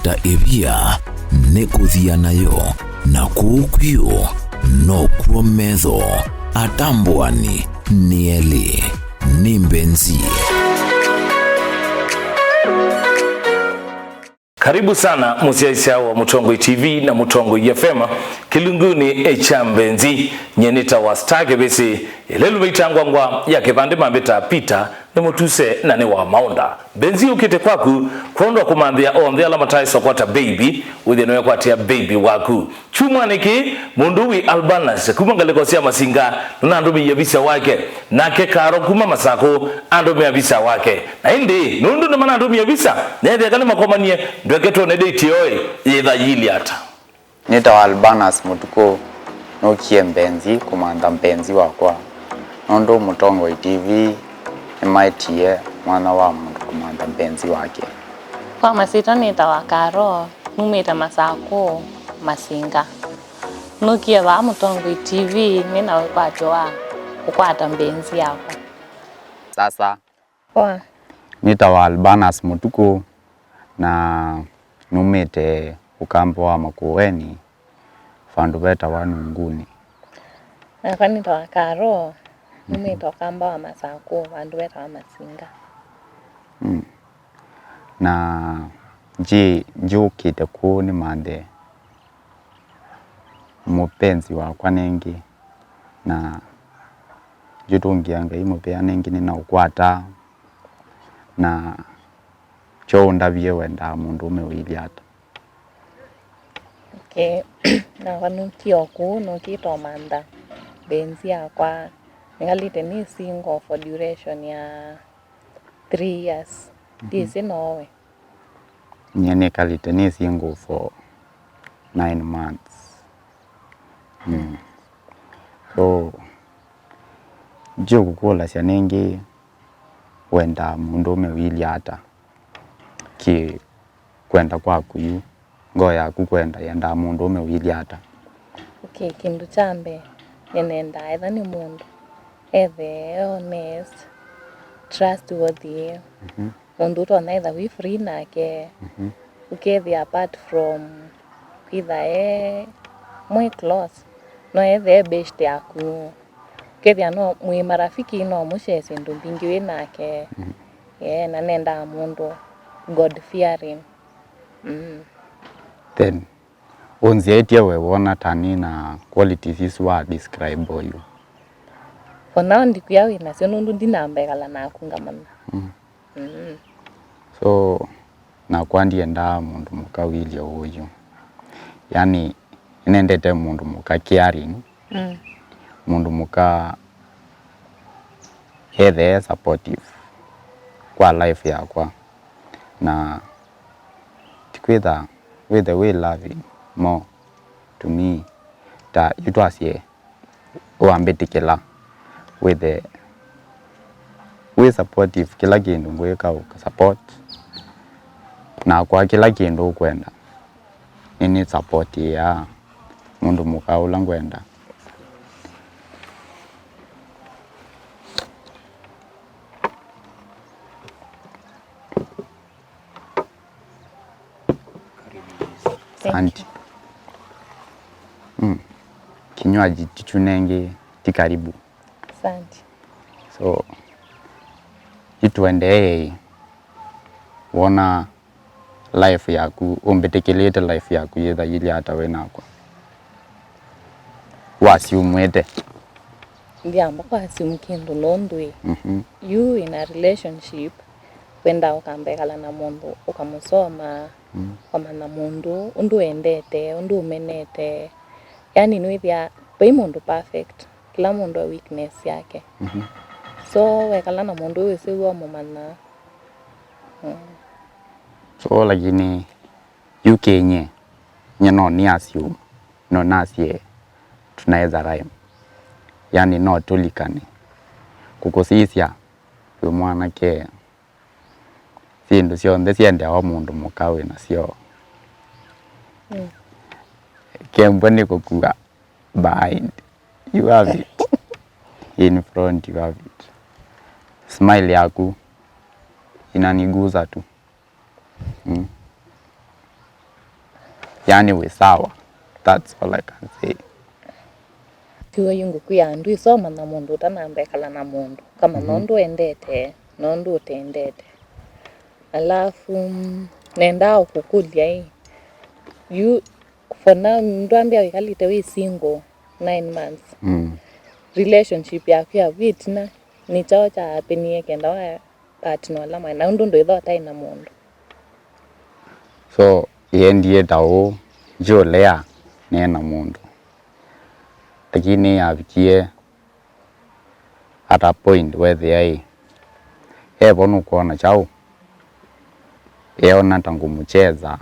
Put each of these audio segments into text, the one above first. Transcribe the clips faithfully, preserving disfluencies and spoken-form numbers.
Ta ĩvia nĩ kũthia nayo, na kũu kwĩũ nokw'o metho atambũani nĩ elĩ. Nĩ Mbenzi. Karibu sana mũsyaĩĩsya wa Mũtongoi T V na Mũtongoi F M kĩlungunĩ kya Mbenzi. Nyie nĩtawa Star Kĩvĩsĩ, ĩla ĩluva itangwa ngwa ya kĩvandĩ mambĩtaa Peter, nĩ mũtuse na nĩ wa maũnda. Mbenzi yũkĩte kwaku kwondũ wa kũmanthĩa onthe ala mataĩswa kwata baby, wĩthĩe nĩwekwatĩa baby waku. Kyumwanĩ kĩĩ, mũndũ wĩ Albanas kuma ngalĩko sya Masinga nũnandũmĩie visa wake, nake Karo kuma Masakũ andũmĩa visa wake. Na ĩndĩ, nũndũ nĩmanandũmie visa, neethĩa kana nĩmakomanie, ndweke twone date yoo yĩtha yĩilyĩ ata. Nĩtawa Albanas Mũtukũ, nũkie Mbenzi kũmantha mbenzi wakwa, nũndũ Mũtongoi T V nĩmaetie mwana wa mũndũ kũmantha mbenzi wake. Kwa masyĩtwa nĩtawa Karo, numĩte Masakũ, Masinga. Nũkie vaa Mũtongoi T V nĩ na wĩkwatyo wa kũkwata mbenzi yakwa. Sasa. Poa. Nĩtawa Albanas Mũtukũ na numĩte Ũkamba wa Makueni, vandũ vetawa Nunguni. Nakwa nĩtawa Karo, numĩte Ũkamba wa Masakũ, vandũ vetawa Masinga. Mm. Na njĩ-, njũkĩte kũũ nĩmanthe mũpenzi wakwa nengĩ, na njũtũngĩa Ngai mũvea nengĩ nĩnaũkwata, na kyo ũndavye wendaa mũndũũme ũilyĩ ata? Okay. Nakwa nũkie o kũu, nũkĩte ũmantha mbenzi yakwa. Nĩkalĩte nĩ single for duration ya three years. Mhm. Ndĩsĩ nowe. Nyie nĩkalĩte nĩ single for nine months. Mm. So, ngyũkũkũlasya nĩngĩ, wendaa mũndũũme ũilyĩ ata? Kĩ kwenda kwaku yu, ngoo yaku kwenda yendaa mũndũũme ũilyĩ ata? Okay, kĩndũ kya mbee, nĩnendaa etha nĩ mũndũ ethee honest, trustworthy, mhm, mũndũ ũtonya etha wĩ free nake, mhm, ũkethĩa apart from kwĩtha e mwĩ close, no ethee best yaku, ũkethĩa no mwĩ marafiki, no mũshare syĩndũ mbingĩ wĩ nake. Mhm. Yeah, na nendaa mũndũ God fearing. Mm. Then, ũnzyaĩtye we wona ta nĩ na qualities isu wa describe oyu? For now, ndikwĩa wĩ nasyo nũndũ ndinamba ekala naku ngamanya. Mm. Mm. So, nakwa ndiendaa mũndũ mũka ũilye ũyu. Yani, nĩnendete mũndũ mũka caring, mm, mũndũ mũka ethee supportive kwa life yakwa, na ti kwĩtha wĩthe wĩ loving more to me, ta yu twasye wambĩtĩkĩla wĩthe wĩ supportive kĩla kĩndũ ngwĩka ũka support, nakwa kĩla kĩndũ ũkwenda nĩnĩ support ĩaa mũndũ mũka ũla ngwenda. Asante. Mm. Kinywaji kitu nenge ti karibu. Asante. So, ituendee wona life yaku, ũmbĩtĩkĩlĩte life yaku yĩtha yĩlĩ ata we nakwa? Wasiumwĩte. Ndiamba kwa assume kĩndũ nũndũ ĩ. Mhm. You in a relationship, wenda ũkamba ekala na mũndũ, ũkamũsoma, mm, ũkamanya mũndũ, ũndũ endete, ũndũ ũmenete. Yani nĩwĩthĩa, vai mũndũ perfect, kĩla mũndũ e weakness yake. Mhm. So, wekala na mũndũ ũyũ ũsĩ w'o mũmanya. Mm. So, lakini, yu kĩnyie, nye no nĩ assume, no nasye, tunaweza rhyme. Yani, no tũlikane. Kũkũsisya, wĩ mwanake, syĩndũ syonthe syendeawa mũndũ mũka wĩ nasyo. Mm. Kembwa nĩ kũkua behind, you have it. In front, you have it. Smile yaku inaniguza tu. Mm. yani wĩ sawa. That's all I can say. Tiwe yu ngũkwĩa, ndwĩsomanya mũndũ ũtanamba ekala na mũndũ, ũkamanya ũndũ wendete na ũndũ ũtendete. Alafu, mm, nendaa ũkũkũlya ĩ, yu, for now, ndwambĩa wĩkalĩte wĩ single nine months. Mm. Relationship yaku ya vu ĩtina, nĩ kyaũ kya hapenie kenda wa partner ũla mwaĩ, na ũndũ ndwĩtha ũtaĩ na mũndũ? So, yendie ta ũũ, njũlea nĩ na mũndũ. Lakini yavikie at a point wethĩa ĩ, evo nũkwona kyaũ? Eona ta ngũmũcheza,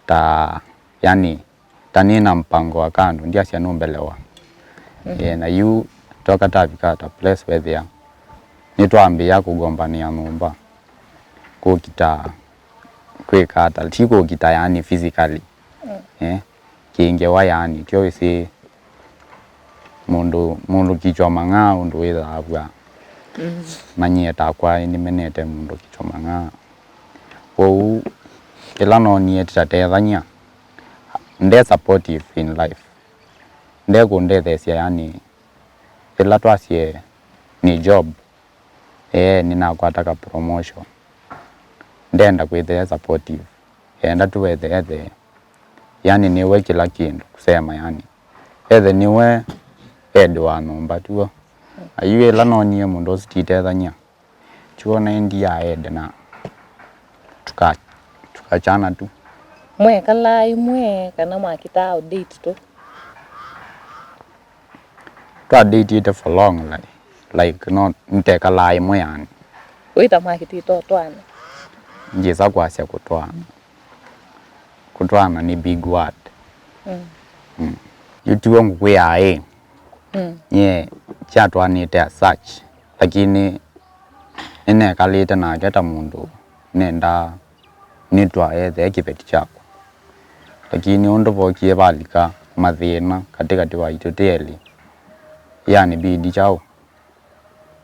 ta, yani, ta nĩ na mpango wa kando, ndiasya nũmbelewa. Mhm. Eh, na yu twoka tavika ta place wethĩa nĩtwambĩĩa kũgombanĩa nyũmba, kũkita, kwĩka ata, ti kũkita, yani, physically. Mm. Eh, kĩngewa, yani, tyo wĩsĩ mũndũ, mũndũ kichwa mang'aa ũndũ wĩthaavw'a. Mm. Na nyie takwa nĩmenete mũndũ kichwa mang'aa. Kwoou, ĩla noonie tũtatethany'a, nde supportive in life. Nde kũndetheesya, yani, ĩla twasye nĩ job, ee, nĩnakwata ka promotion. Ndenda kwĩthĩa supportive. Enda tu ethe, ethe. Yani, nĩwe kĩla kĩndũ, kusema, yani. Ethe nĩwe head wa nyũmba, tuo. Ayu ĩla noonie mũndũ ũsu titethany'a. Chuo naendie aende na tuka-, tukachana tu. Mwekalaa ĩmwe kana mwakitaa o date tu? Twa datĩte for long, like, like, no, nĩtekalaa ĩmwe yani. Wĩta mwakitĩte ũtwana? Ngĩsa kwasya kũtwana. Kũtwana nĩ big word. Mm. Mm. Yu tiw'o ngũkwĩaa ĩ. Mm. Nyie kyatwanĩte as such, lakini nĩnekalĩte nake ta mũndũ nendaa nĩtwaethee kĩveti kyakwa. Lakini ũndũ vokie valika mathĩna katĩkatĩ waitũ twĩ elĩ, yani bidi kyaũ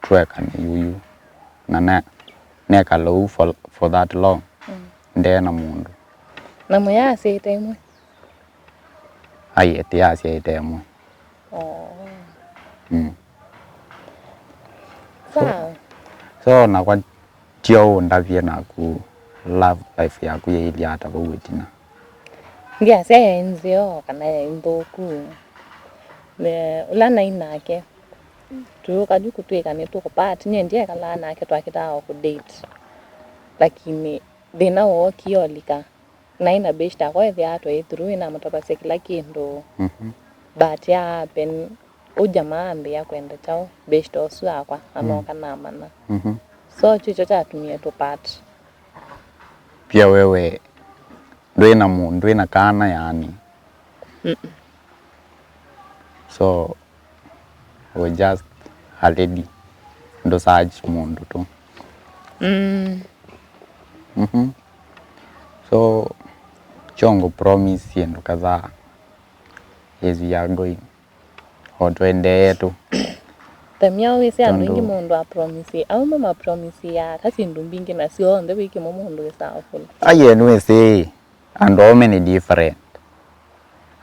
twekane yuyu. Na ne-, nekala ũu for, for that long, mm, ndee na mũndũ. Na mũyasyaĩte ĩmwe? Ai, ĩtĩyasyaĩte ĩmwe. Oh. Mm. Sawa. So, nakwa tio ũndavye naku love life yaku yailyĩ ata vau ĩtina? Ndyasya yaĩ nzeo kana yaĩ nthũku. Ne-, ũla naĩ nake, tũyũka yu kũtw'ĩka nĩtũkũpart, nyie ndyekalaa nake twakitaa o kũdate. Lakini thĩna wookie ũlika. Naĩ na beshte yakwa ethĩawa twaĩ through, namũtavasya kĩla kĩndũ. Mhm. But ya happen, ũ jamaa ambĩĩa kwenda kyaũ, beshte ũsu yakwa, mm, anoka namanya. Mhm. So, kyu kyo kyatumie tũpart. Pia wewe, ndwĩ na mũ-, ndwĩ na kana yani. Mm-mm. So, we just a lady. Ndũ search mũndũ tu. Mm. Mhm. So, chongo promise syĩndũ kadhaa as we are going. O tũendee tu. Tamia wĩsĩ andũ aingĩ mũndũ a promise. Auma ma promise ya ka syĩndũ mbingĩ na syonthe wĩ kĩmwe mũndũ wĩsaa kũla. Aye nĩwĩsĩ. Andũ aũme nĩ different.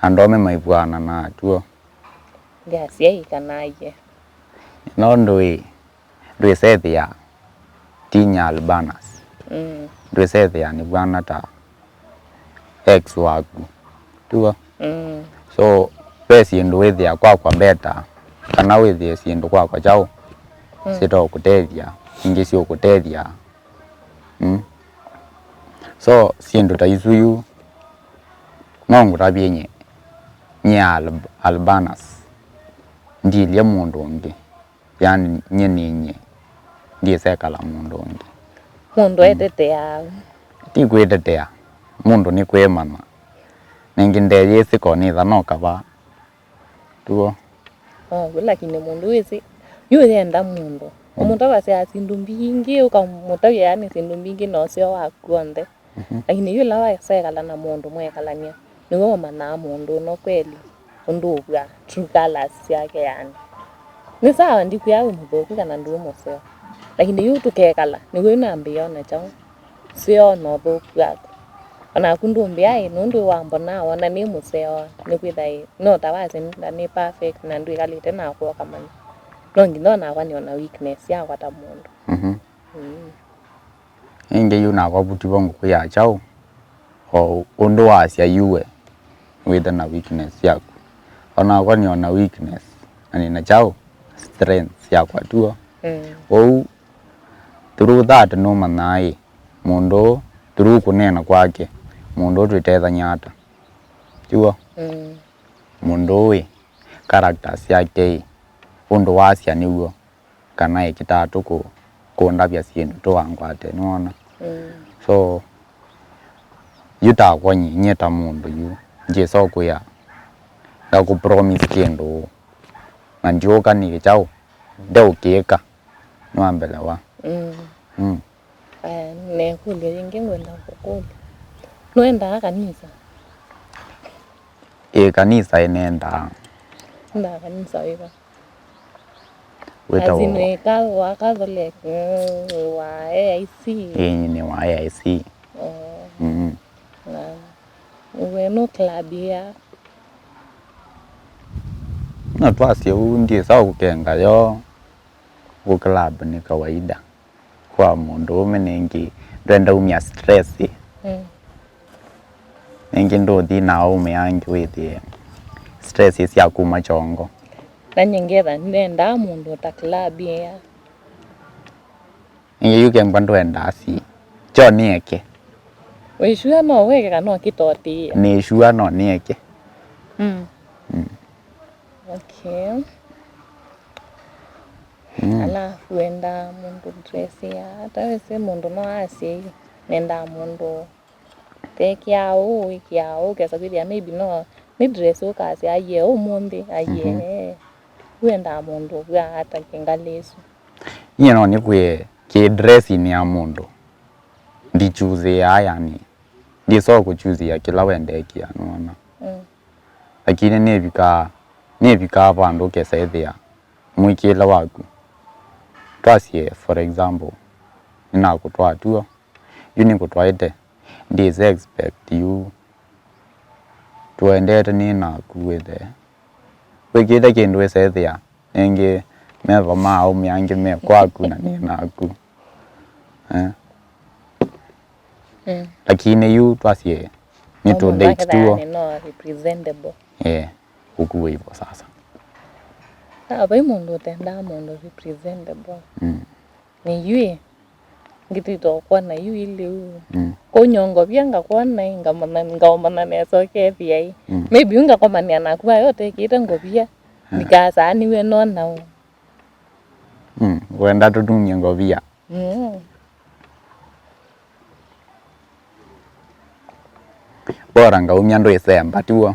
Andũ aũme maivw'ana na atuo. Ndyasya ĩkanaie. Nũndũ ĩ, ndwĩsethĩa tinya albanas. Mm. Ndwĩsethĩa nĩvw'ana ta ex waku. Tuo? Mm. So, ve syĩndũ wĩthĩa kwakwa better, kana wĩthĩe syĩndũ kwakwa kyaũ, mm, sitaũkũtethya, ingĩ siũkũtethya. Mm. So, syĩndũ ta isu yu, no ngũtavye nye, nye Al-, Albanas, ndilye mũndũ ũngĩ. Yani, nye nĩ nye, ndisekala mũndũ ũngĩ. Mũndũ, mm, eteteaa. Ti kwĩtetea, mũndũ nĩ kwĩmanya. Nĩngĩ ndeyĩsĩ ko nĩtha no kava. Tuo. Oh, lakini mũndũ wĩsĩ, yu yenda mũndũ. Mm. Ũmũtavasya syĩndũ mbingĩ, ũkamũtavya yani syĩndũ mbingĩ na ũseo waku onthe. Mhm. Lakini yu ĩla wasekala na mũndũ mwekalany'a, nĩwe ũmanyaa mũndũ ũno kweli, ũndũ ũvw'a, true colors syake yani. Nĩ sawa, ndikwĩa wĩ mũthũku kana ndwĩ mũseo. Lakini yu tũkekala, nĩw'o yu nambĩĩa ona kyaũ, ũseo na ũthũku waku. Onaku ndũmbĩa ĩ, nũndũ wambonaa wona nĩ mũseo, nĩkwĩtha ĩ, no ta wasya nĩ perfect na ndwĩkalĩte nakwa ũkamanya. No nginya onakwa nĩona weakness yakwa ta mũndũ. Mhm. Mm. Ĩngĩ yu nakwa vu tivo ngũkwĩa kyaũ, o ũndũ wasya yu we nĩwĩthe na weakness yaku. Onakwa nĩona weakness, na nĩna kyaũ, strength yakwa tuo. Mm. Ũu, through that nũmanyaa ĩ, mũndũ ũũ, through kũneena kwake, mũndũ ũũ twĩtethany'a ata? Tiw'o? Mm. Mũndũ ũũ ĩ, characters yake ĩ, ũndũ wasya nĩw'o, kana ĩkĩtaa tu kũ-, kũndavya syĩndũ tu wangwate, nĩwona? Mm. So, yu takwa nyie, nyie ta mũndũ yu, ndyĩsa ũkwĩa, ngakũpromise kĩndũ, na ndiũka nĩ kyaũ, ndeũkĩĩka, nĩwambelewa? Mm. Mm. Aya, nekũlyo yĩngĩ ngwenda kũkũlya. Nũendaa kanisa? Ĩ, kanisa ĩnendaa. Ndaa kanisa wĩva? Wĩtawa As in, wĩ ka-, wa Catholic, mm, wa A I C? Ĩ, nĩ wa A I C. Oh. Mm. Na, we nũ club ya? No twasye ũu, ndyĩsa ũkenga yo. Kũ club nĩ kawaida kwa mũndũũme, nĩngĩ ndwenda umya stress. Mm. Nĩngĩ ndũthi na aũme angĩ wĩthĩe stress sya kuma kyongo. Na nyie ngetha nendaa mũndũ ta club ĩya. Nĩngĩ yu kengwa ndwendaa si kyo nĩeke. Wĩ sure no wĩke kana ũkĩtotĩĩa? Nĩ sure no nĩeke. Mm. Mm. Okay. Mm. Alafu wendaa mũndũ dress ya, ata wĩsĩ mũndũ no asye yu, nendaa mũndũ tekĩaa ũũ, wĩkĩaa ũũ, kesa kwĩthĩa maybe no nĩ dress ũkasya, aiee, ũmũnthĩ, aiee. Mhm. Wendaa mũndũ ũvw'a ata kĩngalĩ ĩsu? Nyie no nĩkwĩe kĩ dressing ya mũndũ, ndichusĩaa, yani, ndisoa kũchusĩa kĩla wendekĩa, nũona. Mm. Lakini nĩvikaa, nĩvikaa vandũ ũkesa ĩthĩa mwĩkĩĩle waku. Twasye, for example, nĩnakũtwaa tuo, yu nĩkũtwaĩte, ndĩsĩ expect yu tũendete nĩ naku wĩthe wĩkĩĩte kĩndũ wĩsethĩa, ĩngĩ meva ma aũme angĩ me kwaku na nĩ naku. Eh. Mm. Lakini yu twasye nĩ tũ date tuo. Nĩ no representable. Eh, ũkuwe hivyo sasa. Ah, vai mũndũ ũtendaa mũndũ representable. Mm. Nĩ yu ĩ, ngĩtwĩta ũkwona yu ĩ lĩu. Mm. Kũnyongovia ngakwona ĩ, ngamanya, ngaũmanya nesa ũkethĩa ĩ. Mm. Maybe yu ngakomanĩa naku aya ũtekĩte ngovia, ah, ndikasaa nĩwe nona ũ. Mm. Wenda tũtumie ngovia? Mm. Bora ngaumya ndwĩsemba, tiw'o?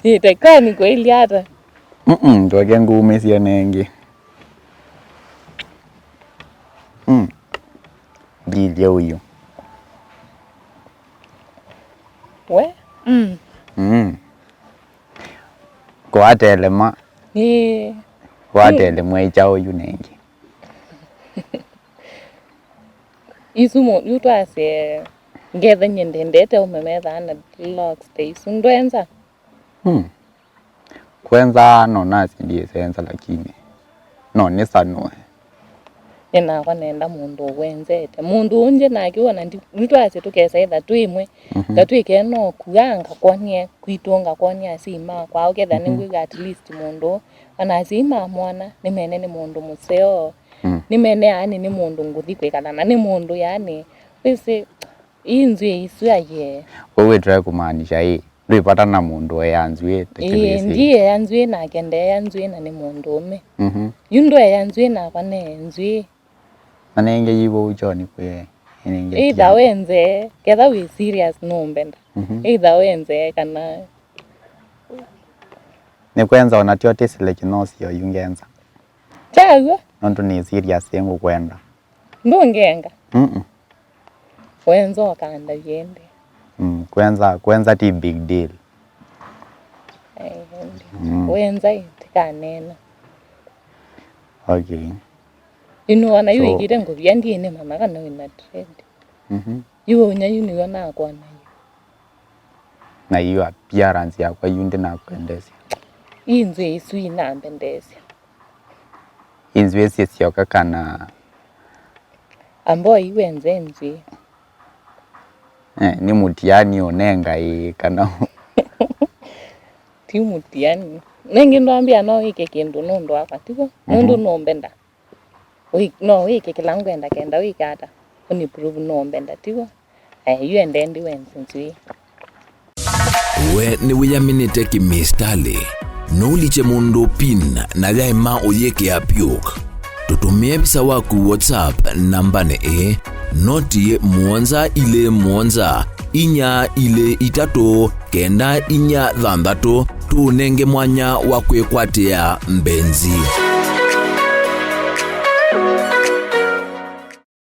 Ĩtekani kwĩlya ata? Mm-mm, ndweke ngumĩsye nengĩ. Mm. Ndilye ũyu. We? Mm. Mm. Kwatelema. Ĩĩ. Kwatelemwa ĩkya ũyu nengĩ. Isu mũ-, yu twasye, ngetha nyie ndendete aũme methaa na locks ta isu. Ndwenza? Hmm. Kwenza no nasi ndiĩsenza, lakini no nĩsanũe. Nĩ nakwa nenda mũndũ ũwenzete. Mũndũ ũngĩ nake wona ndi-, yu twasye tũkesa ĩtha twĩ ĩmwe, mhm, ngatwĩke no kua ngakwony'e kwitũ, ngakwony'e asyai makwa, ũkethĩa, mhm, nĩngwĩw'a at least mũndũ, ona asyai ma mwana nĩmene nĩ mũndũ mũseo. Mm. Nĩmene yaani nĩ mũndũ ngũthi kwĩkala na nĩ mũndũ yaani, wĩsĩ, ii nzw'ĩĩ isu aiee. Ũu wĩtwae kũmaanisha ĩ, ndwĩ vata na mũndũ ũea nzw'ĩĩ ta kĩvĩsĩ? Ĩĩ, ndiea nzw'ĩĩ nake ndeea nzw'ĩĩ na nĩ mũndũũme. Mhm. Yu ndũea nzw'ĩĩ nakwa nee nzw'ĩĩ. Na nenge yĩvo ũkyoni kwĩ nenge. Either wenze, ketha wĩ serious nũmbenda. Mhm. Either wenze kana. Nĩ kwenza ona tyo tĩsile kĩnosio yu ngenza. Kyaw'o. Nũndũ nĩ serious ngũkwenda. Ndũngenga. Mm-mm. Wenza ũkandavye ĩndĩ. Mm, kwenza, kwenza ti big deal. Ai, ĩndĩ. Mm. Wenza ĩ, tĩkanena. Okay. Yu nĩwona yu, so, wĩkĩte ngovia ndiĩ nĩmanya kana wĩna trade. Mhm. Iwe ũnya yu nĩw'o nakwa nayo. Na yu appearance yakwa yu ndĩnakwendesya. Ii nzw'ĩĩ isu inambendeesya. Ii nzw'ĩĩ syĩsyoka kana. Amboi iwe nze nzw'ĩĩ. Eh, nĩ mũtiani ũnenga ĩĩ kana. Ti mũtiani. Nengĩ ndwambĩa no wĩke kĩndũ nũndũ wakwa, tiw'o? Nũndũ nũmbenda. Wĩ-, no wĩke kĩla ngwenda kenda wĩke ata? Ũni prove nũmbenda, tiw'o? Eh, yu ende ndiwe nzw'ĩĩ. We nĩwĩyaminĩte kĩmĩsitalĩ? Nũulikye mũndũ pin na yaema ũyĩkĩa pyũk. Tũtũmĩe visa waku WhatsApp nambanĩ ĩĩ, noti mũonza ilĩ mũonza inya ilĩ itatũ kenda inya thanthatũ, tũũnenge mwanya wa kwĩkwatĩa mbenzi.